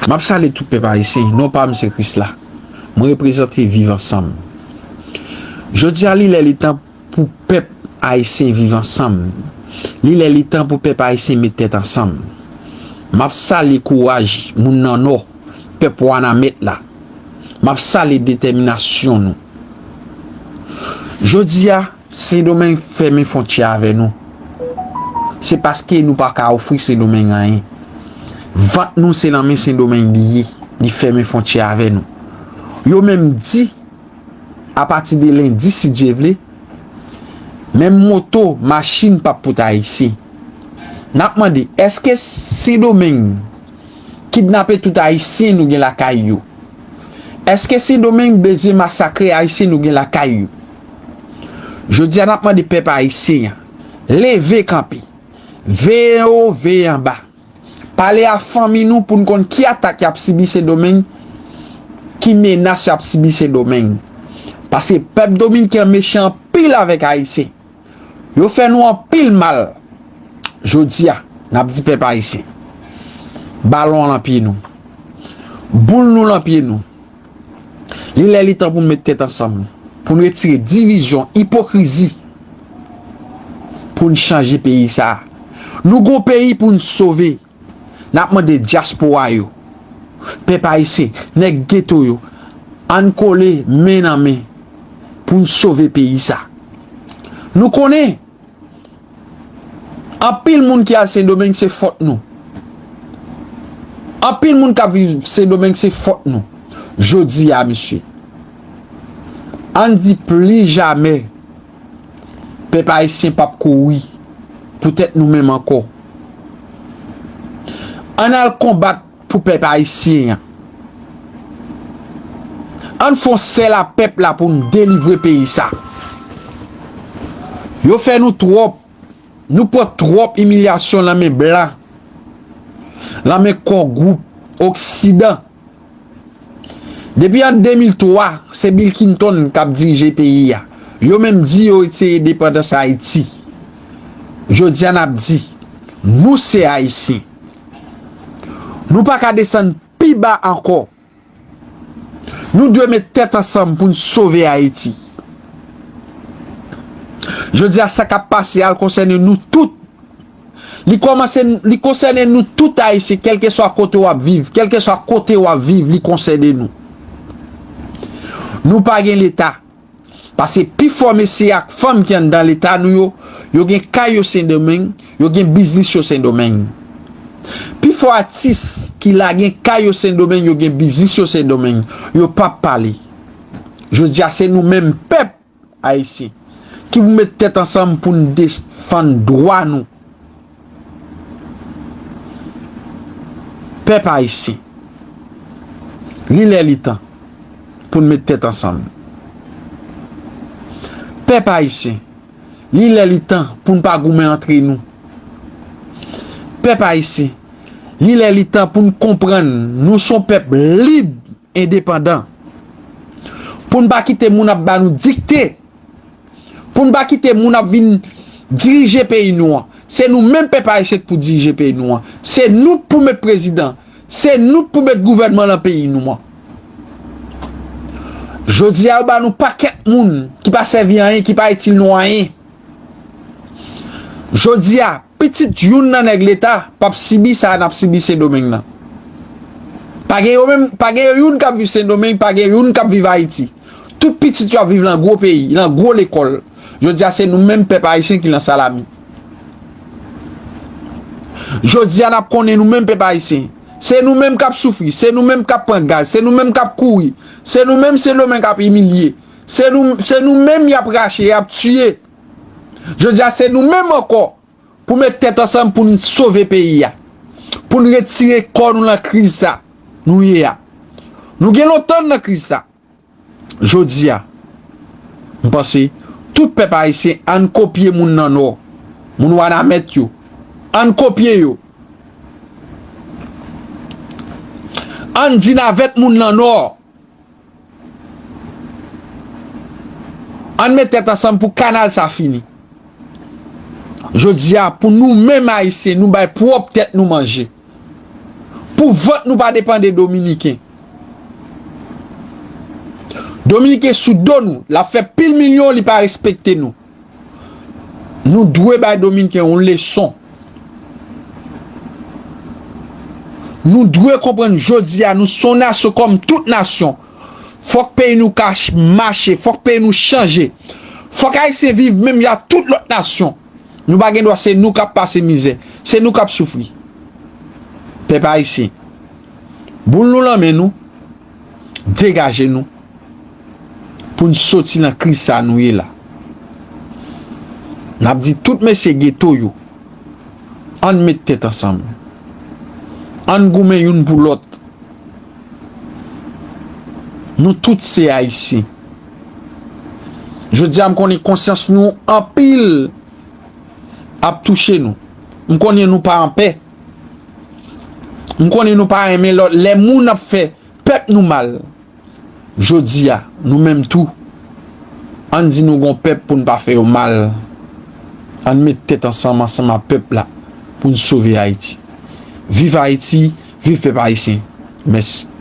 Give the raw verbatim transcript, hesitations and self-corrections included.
M ap salye tout pèp ayisyen. Non pa m se Krisla. Mwen reprezante Viv Ansanm. Jodi a, li lè li tan pou pèp ayisyen viv ansanm. Li lè li tan pou pèp ayisyen met tèt ansanm. M ap salye kouraj moun nan Nò, pèp Wanament la. M ap salye detèminasyon nou. Jodi a, Sendomeng fèmen fwontyè avè nou. Se paske nou pa ka ofri Sendomeng anyen. Vant nou se nan men Sendomeng li ye. Li fèmen fwontyè avè nou. Yo menm di, apati de lendi, si Dye vle, menm moto, machin p ap pote Ayisyen. N ap mande, èske Sendomeng kidnape tout Ayisyen nou gen lakay yo? Èske Sendomeng bezwen masakre Ayisyen nou gen lakay yo? Jodi a, n ap mande pèp ayisyen an, leve kanpe. Veye anwo, veye anba. Pale a fanmi nou pou n konn ki atak y ap sibi Sendomeng, ki menas y ap sibi Sendomeng. Paske pèp dominiken an mechan anpil avèk Ayisyen. Yo fè nou anpil mal. Jodi a, n ap di pèp ayisyen, balon an lan pye nou. Boul nou lan pye nou. Li lè li tan pou n met tèt ansanm, pou n retire divizyon, ipokrizi, pou n chanje peyi sa a. Nou gon peyi pou n sove. N ap mande dyaspora yo, pèp ayisyen, nèg geto yo, ann kole men nan men pou n sove peyi sa. Nou konnen, anpil moun ki al Sendomeng se fòt nou. Anpil moun k ap viv Sendomeng se fòt nou. Jodi a, mesye, ann di pli jamè pèp ayisyen p ap kouri pou tèt nou menm ankò. Ann al konbat pou pèp ayisyen an. Ann fè yon sèl a pèp la pou n delivre peyi sa. Yo fè nou twòp, nou pran twòp imilyasyon nan men blan, nan men kò gwoup oksidan. Depi an de mil twa, se Bill Clinton k ap dirije peyi a. Yo menm di yo retire endepandans Ayiti. Jodi a n ap di, nou se Ayisyen. Nou pa ka desann pi ba ankò. Nou dwe met tèt ansanm pou n sove Ayiti. Jodi a, sa k ap pase a, l konsène nou tout. Li kòmanse, li konsène nou tout Ayisyen, kèlkeswa kote w ap viv, kèlkeswa kote w ap viv, li konsène nou. Nou pa gen Leta. Paske pifò mesye ak fanm ki anndan Leta nou yo, yo gen kay yo Sendomeng, yo gen biznis yo Sendomeng. Pifò atis ki la gen kay yo Sendomeng, yo gen biznis yo Sendomeng, yo p ap pale. Jodi a, se nou menm pèp ayisyen ki pou met tèt ansanm pou n defann dwa nou. Pèp ayisyen, li lè li tan pou n met tèt ansanm. Pèp ayisyen, li lè li tan pou n pa goumen antre nou. Pèp ayisyen, li lè li tan pou n konprann nou se yon pèp lib, endepandan. Pou n pa kite moun ap ba nou dikte. Pou n pa kite moun ap vin dirije peyi nou an. Se nou menm pèp ayisyen k pou dirije peyi nou an. Se nou k pou met prezidan. Se nou k pou met gouvènman nan peyi nou an. Jodi a, yo ba nou pakèt moun ki pa sèvi anyen, ki pa itil nou anyen. Jodi a, pitit youn nan nèg Leta p ap sibi sa n ap sibi Sendomeng nan. Pa gen yo menm, pa gen yo youn k ap viv Sendomeng, pa gen youn k ap viv Ayiti. Tout pitit yo ap viv nan gwo peyi, nan gwo lekòl. Jodi a, se nou menm pèp ayisyen ki nan salami. Jodi a, n ap konnen nou menm pèp ayisyen. Se nou menm k ap soufri, se nou menm k ap pran gaz, se nou menm k ap kouri, se nou menm Sendomeng k ap imilye, se nou, se nou menm y ap rache, y ap tiye. Jodi a, se nou menm ankò pou met tèt ansanm pou n sove peyi a, pou n retire kò nou nan kriz sa nou ye a. Nou gen lontan n nan kriz sa. Jodi a, m panse tout pèp ayisyen, ann kopye moun nan Nò, moun Wanament yo. Ann kopye yo. Ann di navèt moun nan Nò. Ann met tèt ansanm pou kanal sa fini. Jodi a, pou nou menm ayisyen, nou bay pwòp tèt nou manje. Pou vant nou pa depann de Dominiken. Dominiken sou do nou, l ap fè pil milyon, li pa respekte nou. Nou dwe bay Dominiken yon leson. Nou dwe konprann jodi a, nou se yon nasyon kòm tout nasyon. Fòk peyi nou ka ch-, mache, fòk peyi nou chanje. Fòk Ayisyen viv menm jan ak tout lòt nasyon. Nou pa gen dwa, se nou k ap pase mizè, se nou k ap soufri. Pèp ayisyen, boul nou nan men nou, degaje nou pou n soti nan kriz sa nou ye la. N ap di tout mesye geto yo, ann met tèt ansanm. Ann goumen youn pou lòt. Nou tout se Ayisyen. Jodi a, m konnen konsyans nou anpil ap touche nou. M konnen nou pa anpè. M konnen nou pa renmen lòt, lè moun ap fè pèp nou mal. Jodi a, nou menm tou, ann di nou gon pèp pou n pa fè yo mal. Ann met tèt ansanm, ansanm ak pèp la, pou n sove Ayiti. Viv Ayiti, viv pèp ayisyen. Mèsi.